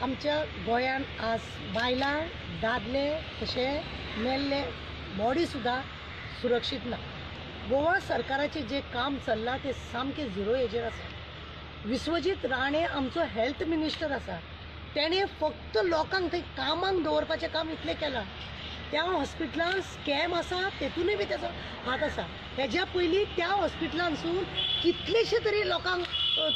आमच्या गोंयान आज बायलां दादले तशे मेल्ले बॉडी सुद्दां सुरक्षीत ना. गोवा सरकाराचें जें काम चल्लां तें सामकें झिरो हेजेर आसा. विश्वजीत राणे आमचो हेल्थ मिनिस्टर आसा, तेणें फक्त लोकांक थंय कामाक दवरपाचें काम इतलें केलां. त्या हॉस्पिटलान स्कॅम आसा, तेतूनय बी तेजो हात आसा. हेज्या पयलीं त्या हॉस्पिटलांसून कितलेशे तरी लोकांक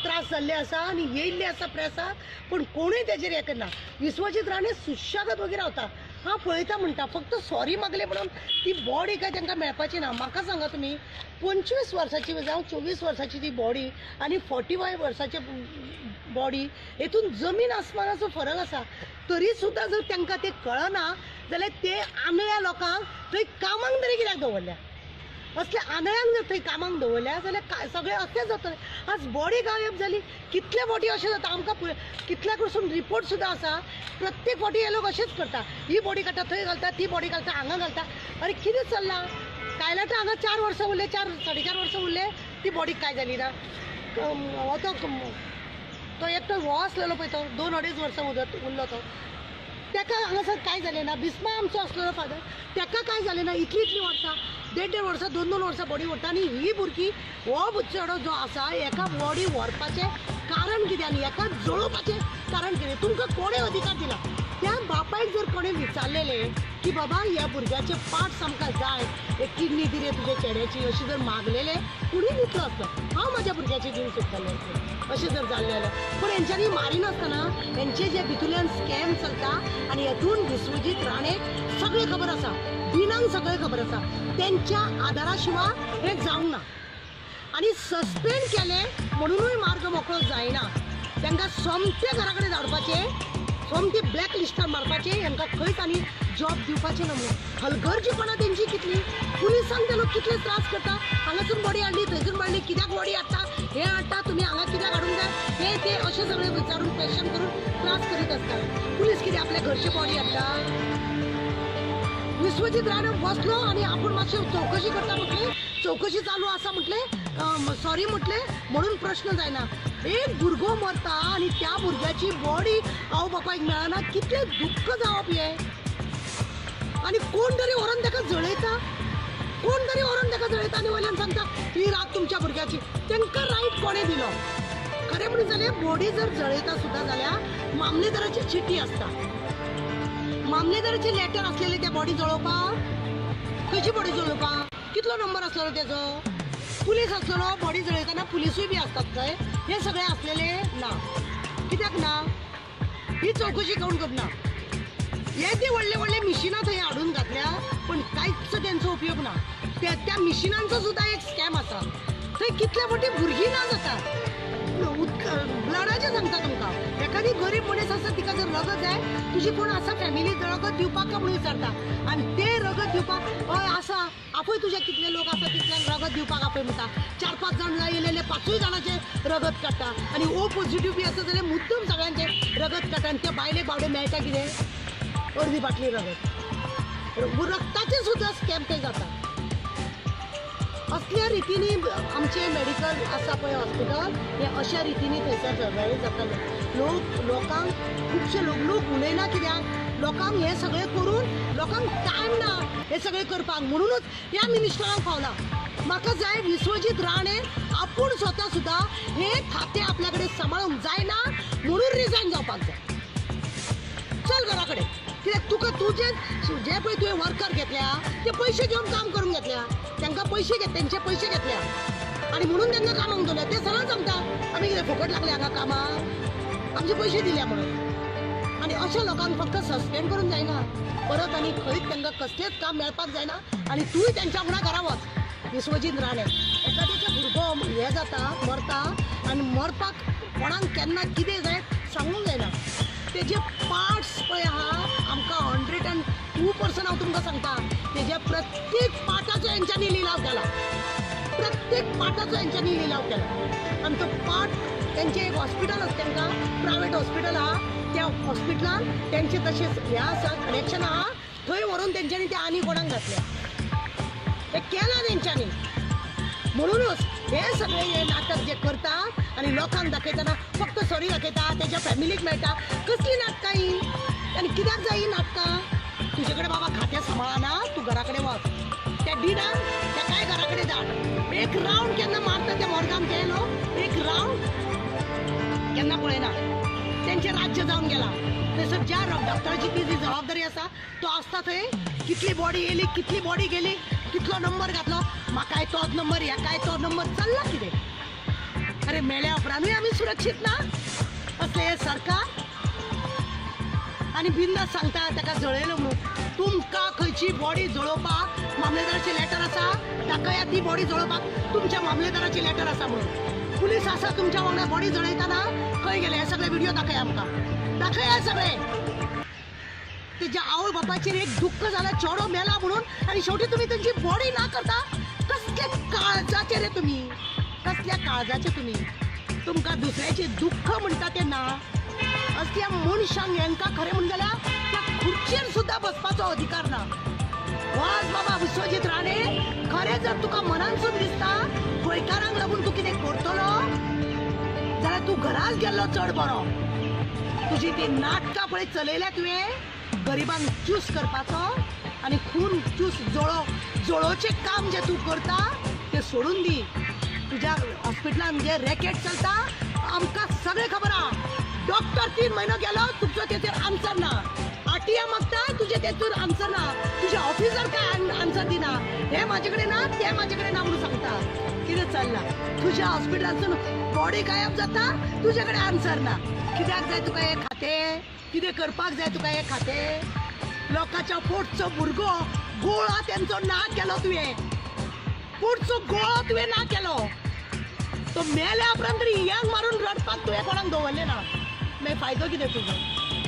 त्रास जाल्ले आसा आनी येयल्ले आसा प्रेसाक, पूण कोणूय तेजेर हें करना. विश्वजीत राणे सुशेगाद वगैरे रावता. हांव पळयता म्हणटा, फक्त सॉरी मागले म्हणून ती बॉडी काय तांकां मेळपाची ना. म्हाका सांगा तुमी, 25 वर्साची जावं 24 वर्साची ती बॉडी आनी 45 वर्साची बॉडी हेतून जमीन आसमानाचो फरक आसा. तरी सुद्दां जर तांकां तें कळना जाल्यार ते आंधळ्या लोकांक थंय कामांक तरी कित्याक दवरल्या? असल्या आंधळ्यांक जर थंय कामांक दवरल्या जाल्यार सगळें अशें जातलें. आज बॉडी गायब जाली, कितले फावटी अशें जाता आमकां, कितल्या कडसून रिपोर्ट सुद्दां आसा. प्रत्येक फावटी हे लोक अशेंच करता, ही बॉडी काडटा थंय घालता, ती बॉडी घालता हांगा घालता. आरे कितें चल्लां? कायलाटा हांगा 4 वर्सां उरले, 4 4.5 वर्सां उरले, ती बॉडी काय जाली ना. हो तो एकटो हो आसलेलो पळय, तो 2-2.5 वर्सां उरलो तो, तेका हांगासर कांय जालें ना. बिस्मा आमचो आसलेलो फादर, तेका कांय जालें ना. इतली इतली वर्सां, 1.5-1.5 वर्सां, 2-2 वर्सां बॉडी व्हरता. आनी ही भुरगीं, हो चेडो जो आसा हेका बॉडी व्हरपाचें कारण कितें आनी हेका जळोवपाचें कारण कितें? तुमकां कोणें अधिकार दिला? त्या बापायक जर कोणें विचारलेलें की बाबा ह्या भुरग्याचे पार्ट्स आमकां जाय, एक किडनी दी रे तुज्या चेड्याची, अशें जर मागलेलें कोणूय दितलो आसलो. हांव म्हाज्या भुरग्याची दिवंक सोदतालें आसलें अशें जर जाल्लें जाल्यार. पूण हेंच्यांनी मारिनासतना हेंचे जे भितूल्यान स्कॅम चलता आनी हेतून विश्वजीत राणे सगळें खबर आसा, डिनांक सगळें खबर आसा, तेंच्या आदारा शिवाय हें जावंक ना. आनी सस्पेंड केलें म्हणुनूय मार्ग मोकळो जायना. तांकां सोमते घरा कडेन धाडपाचें, सोमती ब्लॅक लिस्टार मारपाचें, हेंकां खंयच आनी जॉब दिवपाचें ना म्हणून. हलगर्जीपणां तेंची कितली, पुलिसांक ते लोक कितले त्रास करता. हांगासून बॉडी हाडली, थंयसून हाडली, कित्याक बॉडी हाडटा, हें हाडटा, तुमी हांगा कित्याक हाडूंक जाय, हें तें अशें सगळें विचारून क्वेश्चन करून त्रास करीत आसता. पुलीस कितें आपल्या घरची बॉडी हाडटा? विश्वजीत राणे बसलो आनी आपूण मातशें चवकशी करता म्हटलें, चवकशी चालू आसा म्हटलें, सॉरी म्हटलें म्हणून प्रश्न जायना. एक भुरगो मरता आनी त्या भुरग्याची बॉडी आवय बापायक मेळना, कितलें दुख्ख जावप हें. आनी कोण तरी व्हरोन ताका जळयता, कोण तरी व्हरोन ताका जळयता आनी वयल्यान सांगता ही रात तुमच्या भुरग्याची. तांकां रायट कोणें दिलो? खरें म्हणून जाल्यार बॉडी जर जळयता सुद्दां जाल्यार मामलेदाराची चिटी आसता, मामलेदाराची लेटर आसलेली त्या बॉडी जळोवपाक. खंयची बॉडी जळोवपाक? कितलो नंबर आसलेलो तेजो? पुलीस आसलेलो बॉडी जळयतना पुलिसूय बी आसतात थंय, हे सगळे आसलेले ना. कित्याक ना? ही चवकशी कोण करना? हे ती व्हडले व्हडले मिशिनां थंय हाडून घातल्या, पूण कांयच तेंचो उपयोग ना. त्या मिशिनांचो सुद्दां एक स्कॅम आसा. थंय कितले फावटी भुरगीं ना जाता. ब्लडाचें सांगता तुमकां, एखादी गरीब मनीस आसा तिका जर रगत जाय, तुजी कोण आसा फॅमिली रगत दिवपाक काय म्हणून विचारता, आनी ते रगत दिवपाक हय आसा, आपय तुजे कितले लोक आसा तितल्यांक रगत दिवपाक आपय म्हणटा. 4-5 जाण येयलेले 5 जाणांचें रगत काडटा, आनी ओ पॉझिटीव बी आसा जाल्यार मुद्दम सगळ्यांचें रगत काडटा. आनी त्या बायलेक बावडे मेळटा कितें? अर्दी बाटली रगत. रक्ताचें सुद्दां स्कॅम थंय जाता. असल्या रितीनी आमचें मेडिकल आसा पळय हॉस्पिटल, हें अशा रितीनी थंयसर सगळें जातालें. लोकांक खुबशे लोक उलयना कित्याक, लोकांक हें सगळें करून लोकांक टायम ना हें सगळें करपाक, म्हणुनूच ह्या मिनिस्टरांक फावला. म्हाका जाय विश्वजीत राणे आपूण स्वता सुद्दां हें खातें आपल्या कडेन सांबाळूंक जायना म्हणून रिजायन जावपाक जाय. चल घरा कडेन, कित्याक तुका तुजें जे पळय तुवें वर्कर घेतल्या ते पयशे घेवन काम करून घेतल्या, तांकां पयशे घेत, तेंचे पयशे घेतल्या आनी म्हणून तांकां कामाक दवरल्या. ते सरळ सांगता आमी कितें फुकट लागले हांगा कामाक, आमचे पयशे दिल्या म्हणून. आनी अशा लोकांक फक्त सस्पेंड करून जायना, परत आनी खंयच तांकां कसलेंच काम मेळपाक जायना. आनी तूंय तेंच्या वांगडा घरा वच. विश्वजीत राणे एखाद्याचो भुरगो हें जाता, मरता, आनी मरपाक कोणाक केन्ना कितें जाय सांगूंक जायना. तेजे पार्ट्स पळय आहा आमकां 102% हांव तुमकां सांगता, तेज्या प्रत्येक पार्टाचो हेंच्यांनी लिलाव केला, प्रत्येक पार्टाचो हेंच्यांनी लिलाव केला. आनी तो पार्ट तेंचें एक हॉस्पिटल आसा, तांकां प्रायवेट हॉस्पिटल आहा, त्या हॉस्पिटलान तेंचें तशेंच हें आसा, कनेक्शन आहा, थंय व्हरून तेंच्यांनी तें आनी कोणाक घातलें, हें केलां तेंच्यांनी. म्हणुनूच हे सगळे हे नाटक जे करता आनी लोकांक दाखयतना फक्त सॉरी दाखयता, तेज्या फॅमिलीक मेळटा. कसली नाटकां ही आनी कित्याक जाय ही नाटकां? तुजे कडेन बाबा खातें सांबाळना, तूं घरा कडेन वच. त्या डिनाक तेकाय घरा कडेन धाड. एक रावंड केन्ना मारता त्या मोर्गान ते लोक, एक रावंड केन्ना पळयना. तेंचें राज्य जावन गेलां थंयसर. ज्या डॉक्टराची ती जी जबाबदारी आसा तो आसता थंय. कितली बॉडी येयली, कितली बॉडी गेली, कितलो नंबर घातलो, म्हाकाय तोच नंबर, हेकाय तो नंबर, चल्ला कितें? अरे, मेल्या उपरांतूय आमी सुरक्षीत ना असलें हें सरकार. आनी बिंदास सांगता ताका जळयलो म्हणून. तुमकां खंयची बॉडी जळोवपाक मामलेदाराची लेटर आसा? दाखया ती बॉडी जळोवपाक तुमच्या मामलेदाराची लेटर आसा म्हणून. पुलीस आसा तुमच्या वांगडा बॉडी जळयतना? खंय गेले? हे सगळे व्हिडिओ दाखया आमकां, दाखया सगळे. तेच्या आवय बापायचेर एक दुख्ख जालें, चेडो मेला म्हणून, आनी शेवटी तुमी तेंची बॉडी ना करता. कसले काळजाचे रे तुमी? कसल्या काळजाचे तुमी? तुमकां दुसऱ्याचे दुख्ख म्हणटा तें ना. असल्या मनशांक, हेंकां खरें म्हणून जाल्यार त्या खुर्चेर सुद्दां बसपाचो अधिकार ना. वाज बाबा विश्वजीत राणे, खरें जर तुका मनानसून दिसता गोंयकारांक लागून तूं कितें करतलो जाल्यार तूं घराच गेल्लो चड बरो. तुजी ती नाटकां पळय चलयल्या तुवें, गरिबांक चूस करपाचो आनी खून चूस जळो जळोवचें काम जें तूं करता तें सोडून दी. तुज्या हॉस्पिटलान जे रॅकेट चलता आमकां सगळें खबर आहा. डॉक्टर 3 म्हयनो गेलो, तुमचो तेचेर आन्सर ना. आरटीआय मागता, तुजें तेतूर आन्सर ना. तुजे ऑफिसर काय आन्सर दिना. हे म्हाजे कडेन ना, ते म्हाजे कडेन ना म्हणून सांगता. कितें चल्लां तुज्या हॉस्पिटलांतसून? बॉडी गायब जाता, तुजे कडेन आन्सर ना. कित्याक जाय तुका हें खातें? कितें करपाक जाय तुका हें खातें? लोकांच्या पोटचो भुरगो गोळो तेंचो ना केलो तुवें. पोटचो गोळो तुवें ना केलो. तो मेल्या उपरांत तरी हियांक मारून रडपाक तुवें कोणाक दवरलें ना. मागीर फायदो कितें तुजो?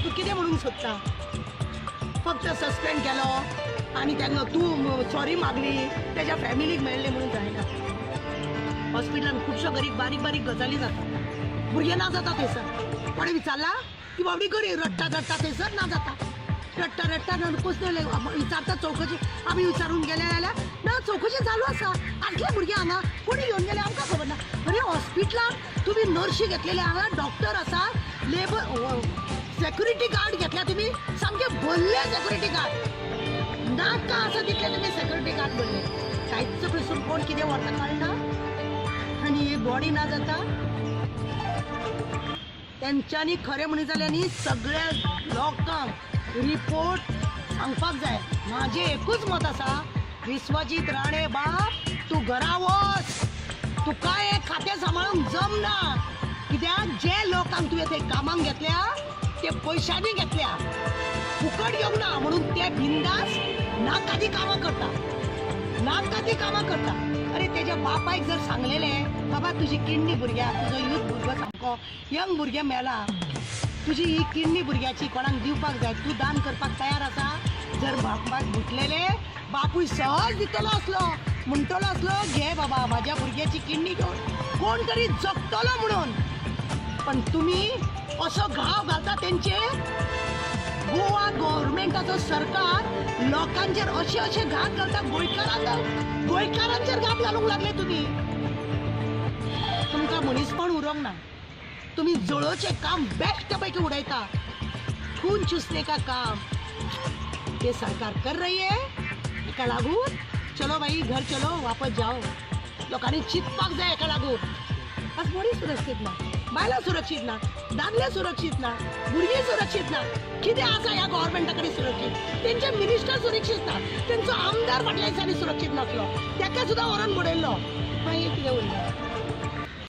तूं कितें म्हणूंक सोदता? फक्त सस्पेंड केलो आनी तेन्ना तूं सॉरी मागली, तेज्या फॅमिलीक मेळ्ळें म्हणून जायना. हॉस्पिटलान खुबश्यो गरीब बारीक बारीक गजाली जाता. भुरगें ना जाता थंयसर. कोणें विचारला की बाबडी गरीब रडटा रडटा थंयसर ना जाता. रडटा रडटा नरकूच विचारता चवकशी. आमी विचारून गेले जाल्यार ना, चवकशी चालू आसा. आसले भुरगे हांगा कोणी घेवन गेले आमकां खबर ना. अरे, हॉस्पिटलान तुमी नर्शी घेतलेले हांगा, डॉक्टर आसा, लेबर सेक्युरिटी गार्ड घेतल्या तुमी, सामके भरले सेक्युरिटी गार्ड. नाका आसा तितले तुमी सेक्युरिटी गार्ड भरले. कांयच कडसून कोण कितें व्हरता कळना आनी ही बॉडी ना जाता. तेंच्यांनी खरें म्हणीत जाल्यार न्ही सगळ्या लोकांक रिपोर्ट सांगपाक जाय. म्हाजें एकूच मत आसा, विश्वजीत राणे बाब, तूं घरा वच. तुका हें खातें सांबाळूंक जमना. कित्याक जे लोकांक तुवें थंय कामाक घेतल्या ते पयशांनी घेतल्या, फुकट घेवंक ना. म्हणून ते बिंदास नाका ती कामां करता, नाका ती कामां करता. अरे, तेज्या बापायक जर सांगलेलें, बाबा तुजी किडनी भुरग्याक, तुजो यूथ भुरगो सामको यंग भुरगें मेला, तुजी ही किडनी भुरग्याची कोणाक दिवपाक जाय, तूं दान करपाक तयार आसा? जर बापायक म्हटलेलें, बापूय सहज दितलो आसलो, म्हणटलो आसलो, घे बाबा म्हाज्या भुरग्याची किडनी घेवन कोण तरी जगतलो म्हणून. पण तुमी असो घाव घालता तेंचे. गोवा गव्हर्मेंटाचो सरकार लोकांचेर अशे अशे घात घालता. गोंयकारांक, गोंयकारांचेर घात घालूंक लागले तुमी. तुमकां मनीसपण उरोंक ना. तुमी जळोवचें काम बेस्ट पैकी उडयता. खून चूसने का काम ये सरकार कर रही है. एका लागून चलो भाई, घर चलो, वापस जाओ. लोकांनी चिंतपाक जाय. एका लागून आज बरी सुरक्षीत ना, बायलां सुरक्षीत ना, दादले सुरक्षीत ना, भुरगीं सुरक्षीत ना. कितें आसा ह्या गव्हर्मेंटा कडेन सुरक्षीत? तेंचे मिनिस्टर सुरक्षीत ना. तेंचो आमदार फाटल्या दिसांनी सुरक्षीत नासलो, तेका सुद्दां व्हरोन बडयल्लो. मागीर कितें उरलें?